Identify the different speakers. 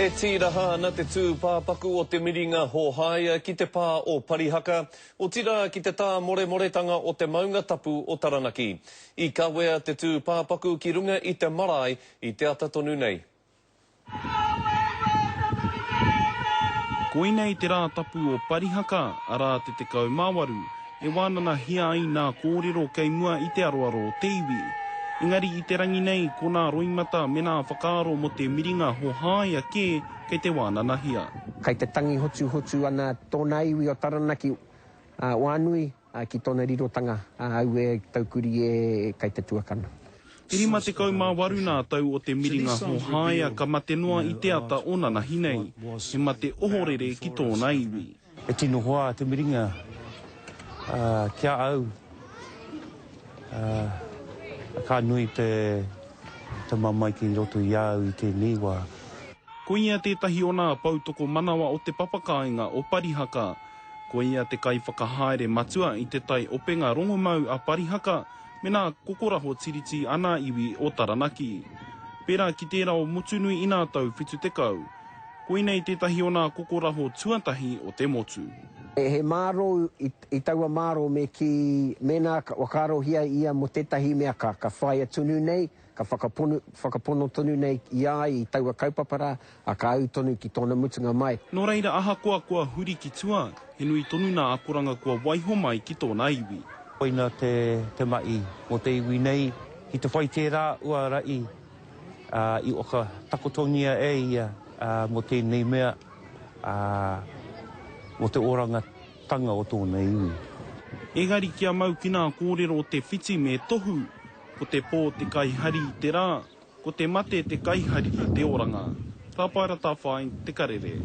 Speaker 1: E tīraha ana te tūpāpaku o te miringa Hōhaia ki te pā o Parihaka, otirā ki te tāmoremoretanga o te maunga tapu o Taranaki. I kawea te tūpāpaku ki runga i te marae i te ata tonu nei.
Speaker 2: Koinei te rā tapu o Parihaka, arā te 18, e wānanahia ai nā kōrero kei mua i te aroaro o te iwi. Engari i te rangi nei, ko nā roimata me nā whakaaro mō te miringa hohāia kē kei te wānanahia.
Speaker 3: Kei te tangi hotuhotu ana tōna iwi o Taranaki wānui ki tōna rirotanga, auē taukuri e kei te tuakana.
Speaker 2: E 58 nā tau o te miringa hohāia ka mate noa i te ata o nanahi nei, he mate ohorere ki tōna iwi.
Speaker 4: He tino hoa te miringa ki a au, ka nui te mamae ki roto i a au i tēnei wā.
Speaker 2: Ko ia tētahi o nā poutokomanawa o te papakāinga o Parihaka. Ko ia te kaiwhakahaere matua i te tai openga rongomau a Parihaka me nā kokoraho tiriti a nā iwi o Taranaki. Pērā ki tērā o Motunui i nā tau 70. Koinei tētahi o nā kokoraho tuatahi o te motu.
Speaker 3: He mārō i taua mārō me kī, mēnā ka whakaarohia ia mō tētahi mea ka whāia tonu nei, ka whakapono, whakapono tonu nei i a ia i taua kaupapa rā, ā, ka ū tonu ki tōna mutunga mai.
Speaker 2: Nō reira ahakoa kua huri ki tua, he nui tonu nā akoranga kua waiho mai ki tōna iwi.
Speaker 4: Koina te mahi mō te iwi nei, ki te whai tērā uara i ā, i whakatakotongia e ia mō tēnei mea, ā, mō te orangatanga o tōna iwi.
Speaker 2: Engari kia mau ki nā kōrero o te whiti me tohu, ko te pō te kaihari i te rā, ko te mate te kaihari i te oranga. Tāpaera Tāwhai, Te Karere.